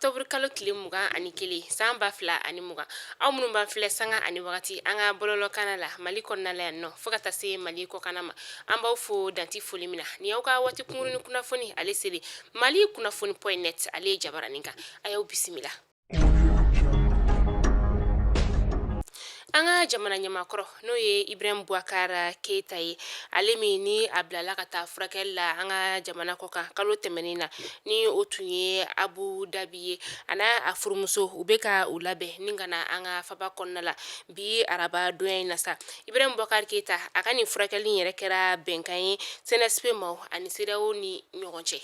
Octobre kalo tile 21 san 2020. Aw minnu b'an filɛ sanga ani wagati an ka bɔlɔlɔkanna la Mali kɔnɔna la yan nɔ, fo ka taa se Mali kɔkanna ma, an b'aw fo dan tɛ foli min na. Ni aw ka waati kunkurunnin kunnafoni ale seli Mali kunnafoni point net ale ye jabaranin kan, a y'aw bisimila. An ka jamana ɲɛmaakɔrɔ, n'o ye Ibrahim Boubacar Keita ye, ale min ni a bilala ka taa furakɛli la an ka jamana kɔkan kalo tɛmɛnen na, ni o tun ye Abu Dhabi ye, a n'a a furumuso, u bɛ ka u labɛn ni ka na an ka faba kɔnɔna la bi araba donya in na sa. Ibrahim Boubacar Keita, a ka nin furakɛli in yɛrɛ kɛra bɛnkan ye CNSP maaw ani CEDEAO ni ɲɔgɔn cɛ.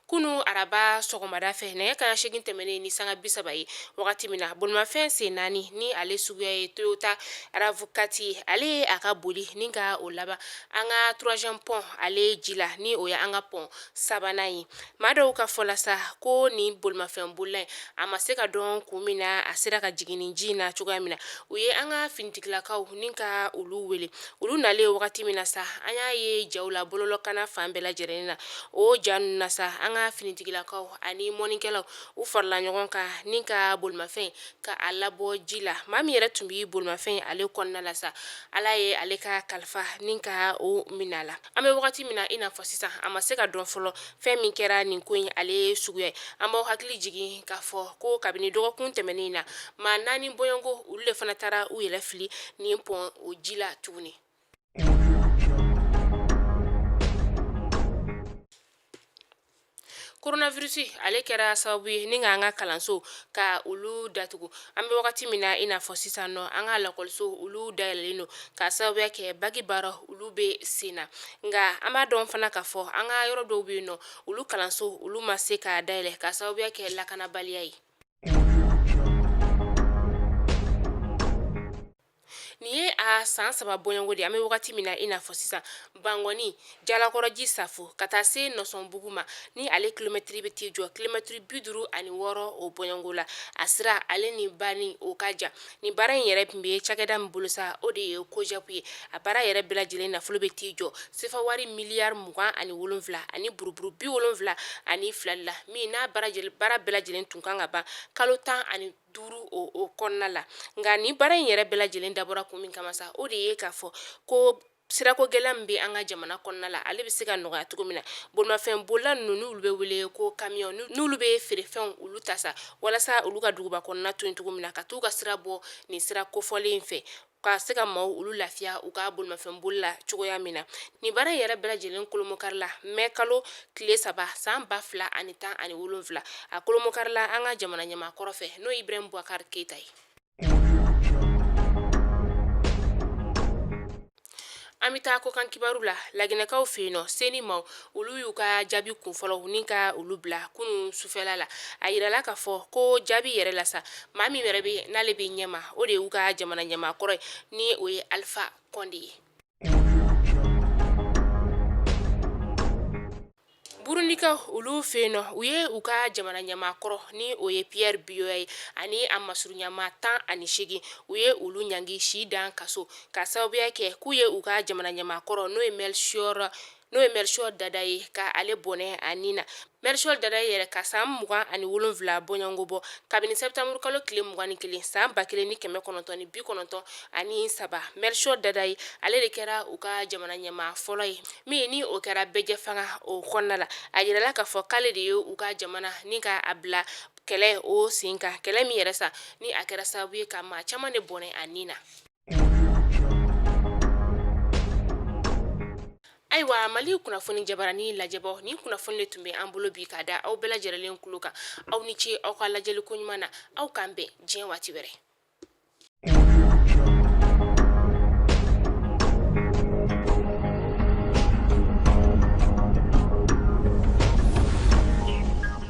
Kunu araba sɔgɔmada fɛ, nɛgɛ kanɲɛ 8 tɛmɛnen ni sanga 30 ye wagati min na, bolimafɛn sen naani ni ale suguya ye Toyota RAV4 ye, ale ye a ka boli ni ka o laban an ka troisième pont ale ji la, ni o ye an ka pont sabanan ye. Maa dɔw ka fɔ la sa ko nin bolimafɛn bolila in, a ma se ka dɔn kun min na a sera ka jigin nin ji in na cogoya min na. U ye an ka finitigilakaw ni ka olu wele. Olu nalen wagati min na sa, an y'a ye jaw la bɔlɔlɔkanna fan bɛɛ lajɛlen na. O ja ninnu na sa, an ka finitigilakaw ani mɔnikɛlaw, u farala ɲɔgɔn kan ni ka bolimafɛn ka a labɔ ji la. Maa min yɛrɛ tun bɛ bolimafɛn ale kɔnɔna la sa, Ala ye ale ka kalifa ni ka o minɛ a la. An bɛ wagati min na i n'a fɔ sisan, a ma se ka dɔn fɔlɔ fɛn min kɛra nin ko in ale suguya ye. An b'aw hakili jigin k'a fɔ ko kabini dɔgɔkun tɛmɛnen in na, maa naani bɔɲɔgɔnko, olu de fana taara u yɛrɛ fili nin pont o ji la tuguni. Coronavirus ale kɛra sababu ye ni ka an ka kalanso ka olu datugu. An bɛ wagati min na i n'a fɔ sisan nɔ, an ka lakɔliso olu dayɛlɛlen don ka sababuya kɛ baki baara olu bɛ sen na. Nka an b'a dɔn fana k'a fɔ an ka yɔrɔ dɔw bɛ yen nɔ, olu kalanso olu ma se ka dayɛlɛ ka sababuya kɛ lakanabaliya ye. Nin ye a san 3 bɔɲɔgɔnko de ye. An bɛ wagati min na i n'a fɔ sisan, Bankɔni Jalakɔrɔji Safo ka taa se Nɔsɔnbugu ma, ni ale kilomɛtiri bɛ t'i jɔ kilomɛtiri 56 o bɔɲɔgɔnko la, a sira ale ni bani o ka jan. Nin baara in yɛrɛ tun bɛ cakɛda min bolo sa, o de ye COJEP ye. A baara yɛrɛ bɛɛ lajɛlen nafolo bɛ t'i jɔ sefa wari miliyari 27 ani buruburu 72 la, min n'a baara bɛɛ lajɛlen tun kan ka ban kalo 15 o kɔnɔna la. Nka nin baara in yɛrɛ bɛɛ lajɛlen dabɔra kun min kama sa, o de ye k'a fɔ ko sirako gɛlɛya min bɛ an ka jamana kɔnɔna la, ale bɛ se ka nɔgɔya cogo min na. Bolimafɛn bolila ninnu, n'olu bɛ wele ko camion, n'olu bɛ feerefɛnw olu ta sa, walasa olu ka duguba kɔnɔna to yen cogo min na, ka t'u ka sira bɔ nin sira kofɔlen in fɛ, ka se ka maaw olu lafiya u ka bolimafɛn boli la cogoya min na. Nin baara in yɛrɛ bɛɛ lajɛlen kolomokarila mɛ kalo tile 3 san 2017. A kolomokarila an ka jamana ɲɛmaa kɔrɔ fɛ, n'o ye Ibrahim Boubacar Keita ye. An bɛ taa kɔkan kibaru la. Laginɛkaw fɛ yen nɔ, CENI maaw olu y'u ka jaabi kunfɔlɔw ni ka olu bila kunun sufɛla la. A yirala k'a fɔ ko jaabi yɛrɛ la sa, maa min yɛrɛ bɛ n'ale bɛ ɲɛma, o de y'u ka jamana ɲɛmaa kɔrɔ ye, ni o ye Alpha Condé ye. Burundikaw olu fɛ yen nɔ, u ye u ka jamana ɲɛmaa kɔrɔ, ni o ye Pierre Buyoya ye, ani a masurunya 18, u ye olu ɲangi si dan kaso ka sababuya kɛ k'u ye u ka jamana ɲɛmaa kɔrɔ, n'o ye Melchior Ndadaye ye, ka ale bɔnɛ a ni na. Melchior Ndadaye yɛrɛ ka san 27 bɔɲɔgɔnko bɔ kabini septembre kalo tile 21 san 1993. Melchior Ndadaye, ale de kɛra u ka jamana ɲɛmaa fɔlɔ ye min ni o kɛra bɛɛjɛ fanga o kɔnɔna la. A yirala k'a fɔ k'ale de ye u ka jamana ni ka a bila kɛlɛ o sen kan, kɛlɛ min yɛrɛ sa ni a kɛra sababu ye ka maa caman de bɔnɛ a ni na. Ayiwa, Mali kunnafoni jabarani lajɛbɔ, nin kunnafoni de tun bɛ an bolo bi ka da aw bɛɛ lajɛlen tulo kan. Aw ni ce aw ka lajɛli ko ɲuman na. Aw k'an bɛn diɲɛ waati wɛrɛ.